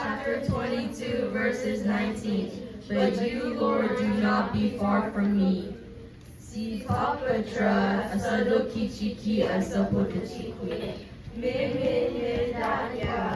Chapter twenty-two, verses nineteen. But you, Lord, do not be far from me. စံးထီၣ်ပတြၢၤ အဆၢဒိၣ်ခံဆံခံ အဆၢဖိတဆံခွံ. မ့မ့ၢ်မ့ၢ်ဒၣ်ယၤ